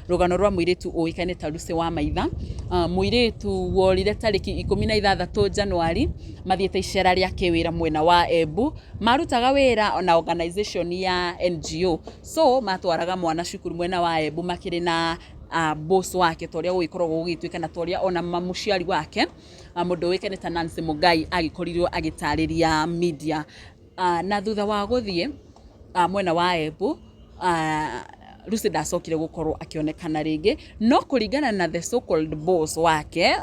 Rũgano rwa mũirĩtu ũĩkaine ta Lucy wa Maitha, mũirĩtu worire tarĩki 16 Januari mathiĩte icera rĩa kĩwĩra mwena wa Embu. Marutaga wĩra na organization ya NGO, so matwaraga mwana cukuru mwena wa Embu makĩrĩ na boss wake, ta ũrĩa gũgĩkoragwo gũgĩtuĩka na ta ũrĩa ona mũciari wake, mũndũ ũĩkaine ta Nancy Mũngai agĩkorirwo agĩtarĩria media. Na thutha wa gũthiĩ mwena wa Embu, Lucy ndacokire gũkorwo akĩonekana rĩngĩ, no kũringana na the so called boss wake,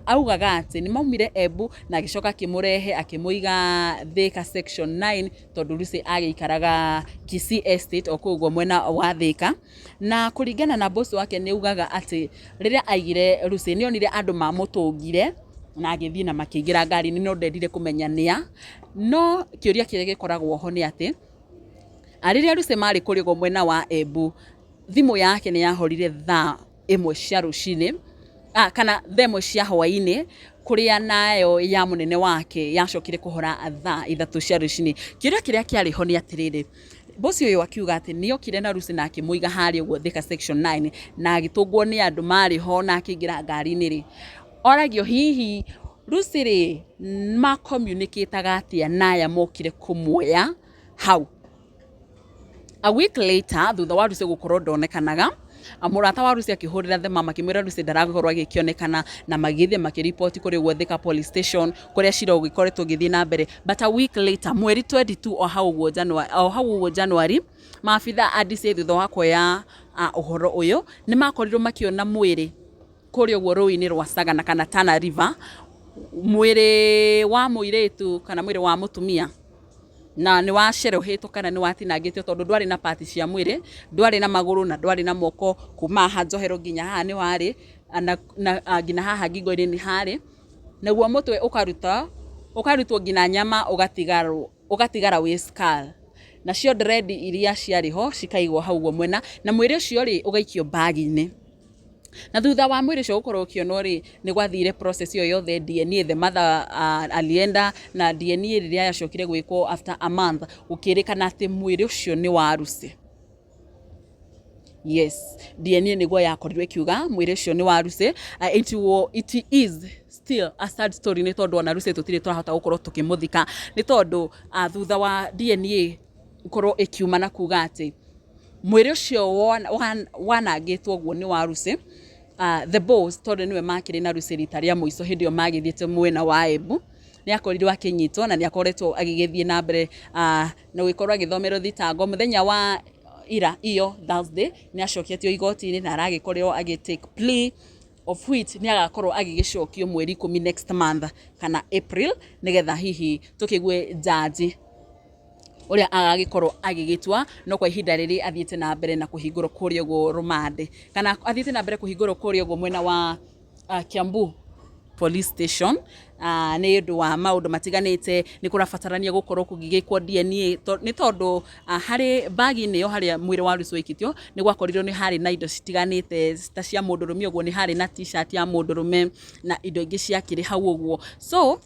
augaga atĩ nĩ maumire Embu na agĩcoka akĩmũrehe akĩmũiga Thika Section 9, tondũ Lucy agĩikaraga Kisii Estate o kũu ũguo mwena wa Thika. Na kũringana na boss wake, nĩ augaga atĩ rĩrĩa aigire Lucy, nĩ onire andũ mamũtũngire na agĩthiĩ na makĩingĩra ngari-inĩ, no ndendire kũmenya nĩa. No kĩũria kĩrĩa gĩkoragwo ho nĩ atĩ rĩrĩa Lucy marĩ kũrĩa ũguo mwena wa Embu, thimũ yake nĩ yahorire thaa 1 cia rũcinĩ kana thaa 1 cia hwaĩ-inĩ, kũrĩa nayo ya mũnene wake yacokire kũhora thaa 3 cia rũcinĩ. Kĩũria kĩrĩa kĩarĩ ho nĩ atĩrĩrĩ, boss ũyũ akiuga atĩ nĩ okire na Lucy na akĩmũiga harĩa ũguo Thika Section 9 na agĩtũngwo nĩ andũ marĩ ho na akĩingĩra ngari-inĩ rĩ, oragio hihi Lucy rĩ, ma communicate atĩa na aya mokire kũmuoya hau? A week later, thutha wa Lucy gũkorwo ndonekanaga, mũrata wa Lucy akĩhũrĩra the mama, akĩmwĩra Lucy ndarakorwo agĩkĩonekana, na magĩthiĩ makĩriboti kũrĩ ũguo Thika Police Station, kũrĩa cira ũgĩkoretwo ũgĩthiĩ na mbere. But a week later, mweri 22 o hau ũguo January, o hau ũguo January, maabitha a DCI, thutha wa kuoya ũhoro ũyũ, nĩ makorirwo makĩona mwĩrĩ kũrĩa ũguo rũĩ-inĩ rwa Sagana kana Tana River, mwĩrĩ wa mũirĩtu kana mwĩrĩ wa mũtumia, na nĩ wacerohetwo kana nĩ watinangĩtio, tondũ ndwarĩ na part cia mwĩrĩ, ndwarĩ na magũrũ na ndwarĩ na moko. Kuma haha njohero nginya haha nĩ warĩ na nginya haha ngingo-inĩ nĩ harĩ naguo mũtwe ũkaruta, ũkarutwo nginya nyama, ũgatigarwo ũgatigara wĩ skull, nacio dread iria ciarĩ ho cikaigwo hau ũguo mwena, na mwĩrĩ ũcio rĩ, ũgaikio bag-inĩ. Na thutha wa mwĩrĩ ũcio gũkorwo ũkĩonwo rĩ, nĩ gwathire process ĩyo yothe DNA. The mother alienda na DNA. Rĩrĩa yacokire gwĩkwo after a month, gũkĩrĩkana atĩ mwĩrĩ ũcio nĩ wa Lucy. Yes, DNA nĩguo yakorirwo ĩkiuga mwĩrĩ ũcio nĩ wa Lucy. It is still a sad story, nĩ tondũ ona Lucy tũtirĩ tũrahota gũkorwo tũkĩmũthika, nĩ tondũ thutha wa DNA gũkorwo ĩkiuma na kuga atĩ mwĩrĩ ũcio wanangĩtwo ũguo nĩ wa Lucy, the boss, tondũ nĩwe makĩrĩ na Lucy rita rĩa mũico hĩndĩ ĩyo magĩthiĩte mwena wa Embu, nĩ akorirwo akĩnyitwo na nĩ akoretwo agĩgĩthiĩ na mbere na gũgĩkorwo agĩthomerwo thitango. Mũthenya wa ira, iyo Thursday, nĩ acoketio igoti-inĩ na aragĩkorirwo agĩ take plea, of which nĩ agakorwo agĩgĩcokio mweri 10 next month kana April, nĩgetha hihi tũkĩgue jaji ũrĩa agagĩkorwo agĩgĩtua. No kwa ihinda rĩrĩ athiĩte na mbere na kũhingũrwo kũrĩa ũguo rũmande, kana athiĩte na mbere kũhingũrwo kũrĩa ũguo mwena wa Kiambu Police Station, nĩ ũndũ wa maũndũ matiganĩte. Nĩ kũrabatarania gũkorwo kũgĩgĩkwo DNA, nĩ tondũ harĩ bagi-inĩ ĩyo harĩa mwĩrĩ wa Lucy waikĩtio, nĩ gwakorirwo nĩ harĩ na indo citiganĩte ta cia mũndũrũme ũguo. Nĩ harĩ na T-shirt ya mũndũrũme na indo ingĩ ciakĩrĩ hau ũguo. So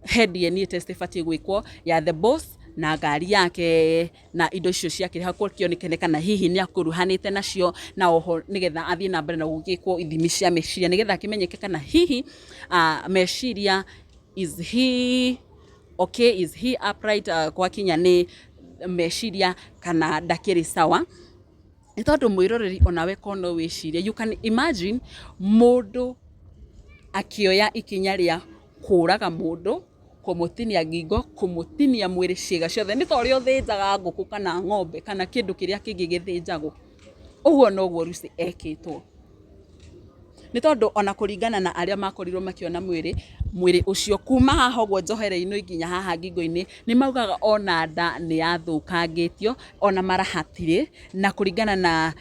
he DNA test ĩbatiĩ gwĩkwo ya the boss na ngari yake na indo icio ciakĩrĩ hau, gũkĩonekane kana hihi nĩ akuruhanĩte nacio, na oho nĩgetha athiĩ na mbere na gũgĩkwo ithimi cia meciria, nĩgetha akĩmenyeke kana hihi meciria, is he okay, is he upright, gwakinya nĩ meciria kana ndakĩrĩ sawa. Nĩ tondũ mwĩroreri, onawe ko no wĩcirie, you can imagine mũndũ akĩoya ikinya rĩa kũraga mũndũ, kũmũtinia ngingo, kũmũtinia mwĩrĩ ciĩga ciothe, nĩ ta ũrĩa ũthĩnjaga ngũkũ kana ng'ombe kana kĩndũ kĩrĩa kĩngĩ gĩthĩnjagwo. Ũguo noguo Lucy ekĩtwo, nĩ tondũ ona kũringana na arĩa makorirwo makĩona mwĩrĩ ũcio, kuma haha ũguo njohero-inĩ nginya haha ngingo-inĩ, nĩ maugaga ona nda nĩ yathũkangĩtio, ona mara hatirĩ. Na kũringana na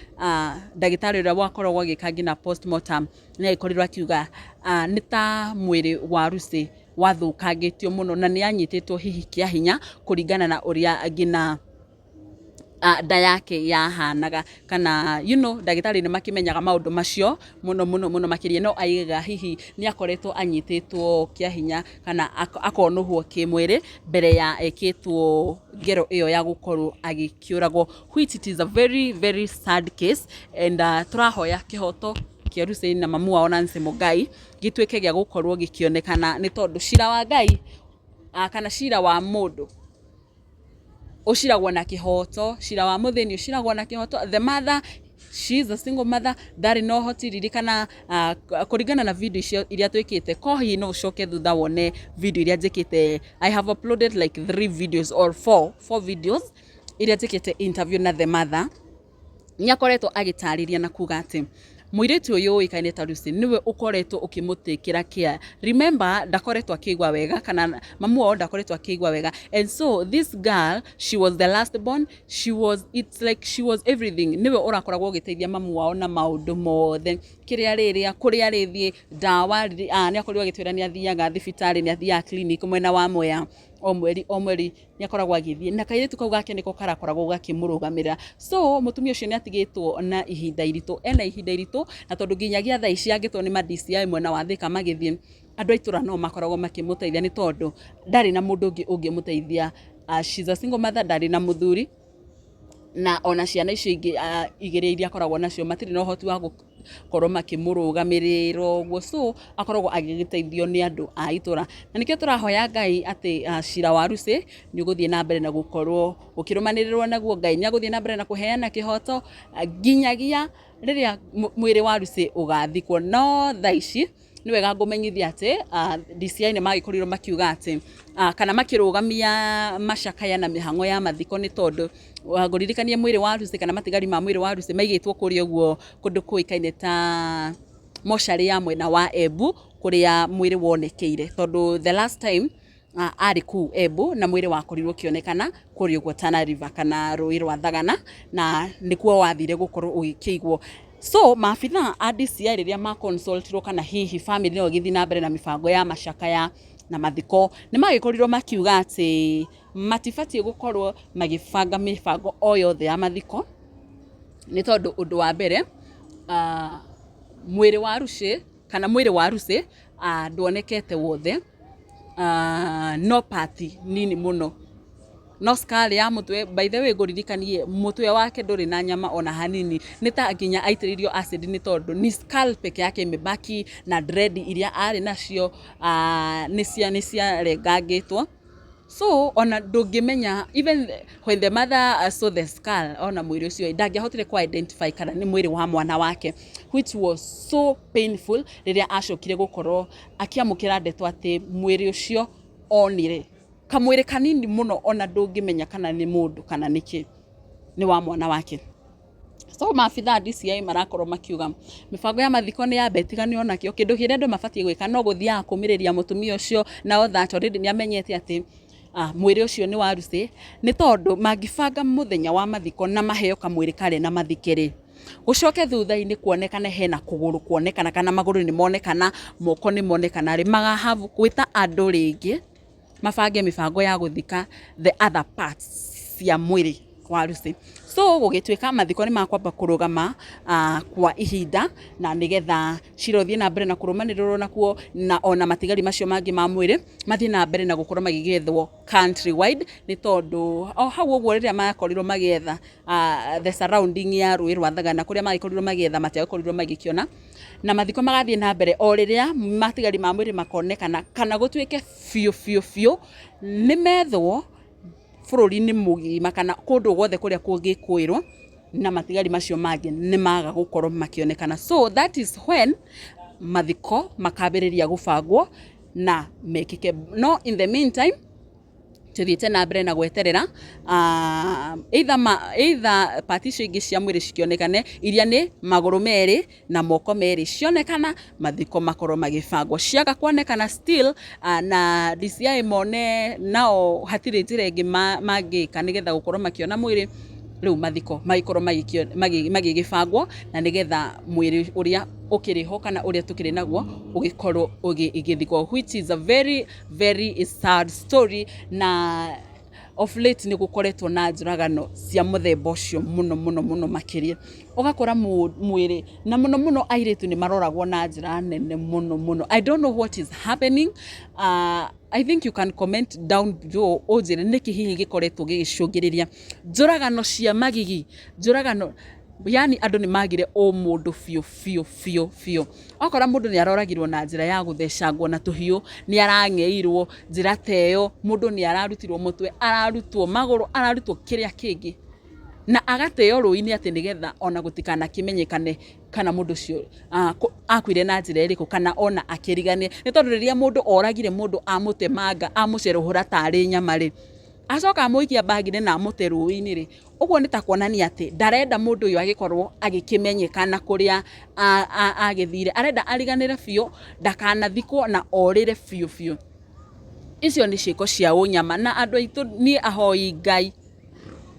ndagĩtarĩ ũrĩa wakoragwo agĩka nginya postmortem, nĩ agĩkorirwo akiuga nĩ ta mwĩrĩ wa Lucy wathũkangĩtio mũno na nĩ anyitĩtwo hihi kĩa hinya, kũringana na ũrĩa nginya Nda yake yahanaga kana ndagĩtarĩ nĩ makĩmenyaga maũndũ macio mũno mũno mũno makĩria. No aigaga hihi nĩ akoretwo anyitĩtwo kĩa hinya kana akonũhwo kĩmwĩrĩ mbere ya ekĩtwo ngero ĩyo ya gũkorwo agĩkĩũragwo, which it is a very very sad case. And tũrahoya kĩhoto kĩa Lucy na mamu wao Nancy Mũngai gĩtuĩke gĩa gũkorwo gĩkĩonekana, nĩ tondũ cira wa Ngai kana cira wa mũndũ ũciragwo na kĩhoto, cira wa mũthĩni ũciragwo na kĩhoto. The mother, she is a single mother, ndarĩ na ũhoti. Ririkana kũringana na video icio iria twĩkĩte, ko hihi no ũcoke thutha wone video iria njĩkĩte. I have uploaded like three videos or four videos iria njĩkĩte interview na the mother. Nĩ akoretwo agĩtarĩria na kuga atĩ mũirĩtu ũyũ ũĩkaine ta Lucy nĩwe ũkoretwo ũkĩmũtĩkĩra care. Remember, ndakoretwo akĩigua wega, kana mamu wao ndakoretwo akĩigua wega, and so this girl, she was the last born. She was, it's like she was everything. Nĩwe ũrakoragwo ũgĩteithia mamu wao na maũndũ mothe, kĩrĩa rĩrĩa, kũrĩa rĩthiĩ, ndawa. Nĩ akorirwo agĩtwĩra nĩ athiaga thibitarĩ, nĩ athiaga clinic mwena wa Mwea o mweri o mweri, nĩ akoragwo agĩthiĩ, na kairĩtu kau gake nĩko karakoragwo gakĩmũrũgamĩrĩra. So mũtumia ũcio nĩ atigĩtwo na ihinda iritũ, ena ihinda iritũ, na tondũ nginyagia thaa ici angĩtwo nĩ ma DCI mwena wa Thika magĩthiĩ, andũ a itũra no makoragwo makĩmũteithia, nĩ tondũ ndarĩ na mũndũ ũngĩ ũngĩmũteithia. She's a single mother, ndarĩ na mũthuri, na ona ciana icio ingĩ igĩrĩ iria akoragwo nacio matirĩ na ũhoti wa gũkorwo makĩmũrũgamĩrĩra ũguo. So akoragwo agĩgĩteithio nĩ andũ a itũra, na nĩkĩo tũrahoya Ngai atĩ cira wa Lucy nĩ ũgũthiĩ na mbere na gũkorwo ũkĩrũmanĩrĩrwo naguo. Ngai nĩ agũthiĩ na mbere na kũheana kĩhoto nginyagia rĩrĩa mwĩrĩ wa Lucy ũgathikwo. No thaa ici nĩ wega ngũmenyithia atĩ DCI nĩ magĩkorirwo makiuga atĩ kana makĩrũgamia macakaya na mĩhang'o ya mathiko, nĩ tondũ ngũririkanie mwĩrĩ wa Lucy kana matigari ma mwĩrĩ wa Lucy maigĩtwo kũrĩa ũguo kũndũ kũĩkaine ta mocarĩ ya mwena wa Embu, kũrĩa mwĩrĩ wonekeire, tondũ the last time arĩ kũu Embu na mwĩrĩ wakorirwo ũkĩonekana kũrĩa ũguo Tana River kana rũĩ rwa Thagana, na nĩkuo wathire gũkorwo ũgĩkĩigwo. So maabitha a DCI rĩrĩa ma consultirwo kana hihi family no ĩgĩthiĩ na mbere na mĩbango ya macakaya na mathiko, nĩ magĩkorirwo makiuga atĩ matibatiĩ gũkorwo magĩbanga mĩbango o yothe ya mathiko, nĩ tondũ ũndũ wa mbere, mwĩrĩ wa Lucy kana mwĩrĩ wa Lucy ndwonekete wothe, no part nini mũno, no skull ya mũtwe. By the way, ngũririkanie mũtwe wake ndũrĩ na nyama ona hanini, nĩ ta nginya aitĩrĩirio acid, nĩ tondũ ni skull peke yake imebaki, na dread iria arĩ nacio nĩ ciarengangĩtwo. So ona ndũngĩmenya, even when the mother saw the skull, ona mwĩrĩ ũcio ndangĩahotire ku identify kana nĩ mwĩrĩ wa mwana wake, which was so painful rĩrĩa acokire gũkorwo akĩamũkĩra ndeto atĩ mwĩrĩ ũcio onire kamwĩrĩ kanini mũno, ona ndũngĩmenya kana nĩ mũndũ kana nĩkĩ, nĩ wa mwana wake. So maabitha a DCI marakorwo makiuga mĩbango ya mathiko nĩ yambe ĩtiganio nakĩo. Kĩndũ kĩrĩa andũ mabatiĩ gwĩka no gũthiaga kũmĩrĩria mũtumia ũcio na that already nĩ amenyete atĩ mwĩrĩ ũcio nĩ wa Lucy, nĩ tondũ mangĩbanga mũthenya wa mathiko na maheo kamwĩrĩ karĩ na mathike rĩ, gũcoke thutha-inĩ kuonekane hena kũgũrũ kuonekana kana magũrũ nĩ monekana, moko nĩ monekana rĩ, magahabu gwĩta andũ rĩngĩ mabange mĩbango ya gũthika the other parts cia mwĩrĩ wa Lucy. So gũgĩtuĩka mathiko nĩ makwamba kũrũgama kwa ihinda, na nĩgetha cira ũthiĩ na mbere na kũrũmanĩrĩrwo nakuo, na ona matigari macio mangĩ ma mwĩrĩ mathiĩ na mbere na gũkorwo magĩgĩethwo country wide, nĩ tondũ o hau ũguo rĩrĩa makorirwo magĩetha the surrounding ya rũĩ rwa Thagana, kũrĩa magĩkorirwo magĩetha matiagĩkorirwo magĩkĩona, na mathiko magathiĩ na mbere o rĩrĩa matigari ma mwĩrĩ makonekana kana gũtuĩke biũ biũ biũ nĩ methwo bũrũri-inĩ mũgima kana kũndũ guothe kũrĩa kũngĩkũĩrwo, na matigari macio mangĩ nĩ maga gũkorwo makĩonekana. So that is when mathiko makambĩrĩria gũbangwo na mekĩke. No in the meantime tũthiĩte na mbere na gweterera either part icio ingĩ cia mwĩrĩ cikĩonekane, iria nĩ magũrũ merĩ na moko merĩ, cionekana mathiko makorwo magĩbangwo. Ciaga kuonekana still, na DCI mone nao hatirĩ njĩra ĩngĩ mangĩka nĩgetha gũkorwo makĩona mwĩrĩ, rĩu mathiko magĩkorwo magĩgĩbangwo, na nĩgetha mwĩrĩ ũrĩa ũkĩrĩ ho kana ũrĩa tũkĩrĩ naguo ũgĩkorwo ũgĩthikwo, which is a very very sad story. Na Of late nĩ gũkoretwo na njũragano cia mũthemba ũcio mũno mũno mũno makĩria. Ũgakora mwĩrĩ na mũno mũno airĩtu nĩ maroragwo na njĩra nene mũno mũno. I don't know what is happening. I think you can comment down below ũnjĩre nĩkĩ hihi gĩkoretwo gĩgĩcũngĩrĩria njũragano cia magigi, njũragano, yani andũ nĩ magire ũmũndũ biũ biũ biũ biũ. Wakora mũndũ nĩ aroragirwo na njĩra ya gũthecangwo na tũhiũ, nĩ arang'eirwo njĩra ta ĩyo, mũndũ nĩ ararutirwo mũtwe, ararutwo magũrũ, ararutwo kĩrĩa kĩngĩ, na agateo rũĩ-inĩ atĩ nĩgetha ona gũtikanakĩmenyekane kana mũndũ ũcio akuire na njĩra ĩrĩkũ, kana ona akĩrigane. Nĩ tondũ rĩrĩa mũndũ oragire mũndũ amũtemanga, amũcerũhũra tarĩ nyama rĩ, acoka amũikia bag-inĩ na amũte rũĩ-inĩ rĩ, ũguo nĩ ta kuonania atĩ ndarenda mũndũ ũyũ agĩkorwo agĩkĩmenyekana kũrĩa agĩthire. Arenda ariganĩre biũ, ndakanathikwo na orĩre biũ biũ. Icio nĩ ciĩko cia ũnyama, na andũ aitũ, niĩ ahoi Ngai,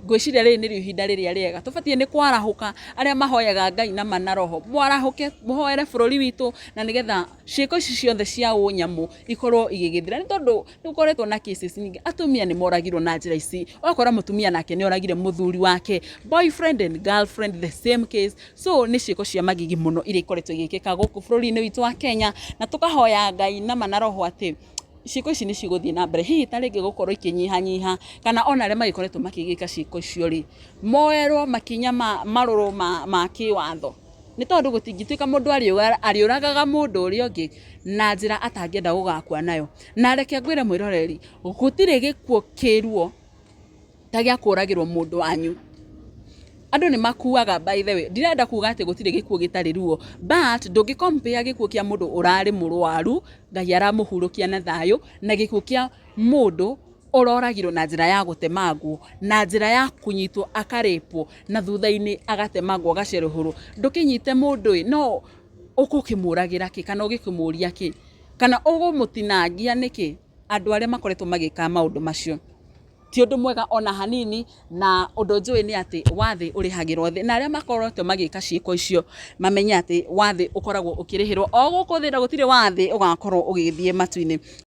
ngwĩciria rĩrĩ nĩrĩo ihinda rĩrĩa rĩega tũbatiĩ nĩ kwarahũka. Arĩa mahoyaga Ngai na ma na roho, mwarahũke, mũhoere bũrũri witũ, na nĩgetha ciĩko ici ciothe cia ũnyamũ ikorwo igĩgĩthira, nĩ tondũ nĩ gũkoretwo na cases nyingĩ. Atumia nĩ moragirwo na njĩra ici, ũgakora mũtumia nake nĩ oragire mũthuri wake, boyfriend and girlfriend, the same case. So nĩ ciĩko cia magigi mũno iria ikoretwo igĩkĩka gũkũ bũrũri-inĩ witũ wa Kenya, na tũkahoya Ngai na ma na roho atĩ ciĩko ici nĩ cigũthiĩ na mbere hihi ta rĩngĩ gũkorwo ikĩnyihanyiha, kana ona arĩa magĩkoretwo makĩgĩka ciĩko icio rĩ, moerwo makinya ma marũrũ ma kĩwatho, nĩ tondũ gũtingĩtuĩka mũndũ arĩũragaga mũndũ ũrĩa ũngĩ na njĩra atangĩenda gũgakua nayo. Na reke ngwĩre mwĩroreri, gũtirĩ gĩkuũ kĩruo ta gĩa kũragĩrwo mũndũ wanyu. Andũ nĩ makuaga, by the way, ndirenda kuga atĩ gũtirĩ gĩkuũ gĩtarĩ ruo, but ndũngĩ compare gĩkuũ kĩa mũndũ ũrarĩ mũrwaru, Ngai aramũhurũkia na thayũ, na gĩkuũ kĩa mũndũ ũroragirwo na njĩra ya gũtemangwo, na njĩra ya kũnyitwo akarĩpwo, na thutha-inĩ agatemangwo, agacerũhũrwo. Ndũkĩnyite mũndũ ĩ, no ũgũkĩmũragĩra kĩ, kana ũgĩkĩmũria kĩ, kana ũgũmũtinangia nĩkĩ? Andũ arĩa makoretwo magĩka maũndũ macio ti ũndũ mwega ona hanini. Na ũndũ njũĩ nĩ atĩ wathĩ ũrĩhagĩrwo thĩ, na arĩa makoretwo magĩka ciĩko icio mamenye atĩ wathĩ ũkoragwo ũkĩrĩhĩrwo o gũkũ thĩ, na gũtirĩ wathĩ ũgakorwo ũgĩthiĩ matu-inĩ.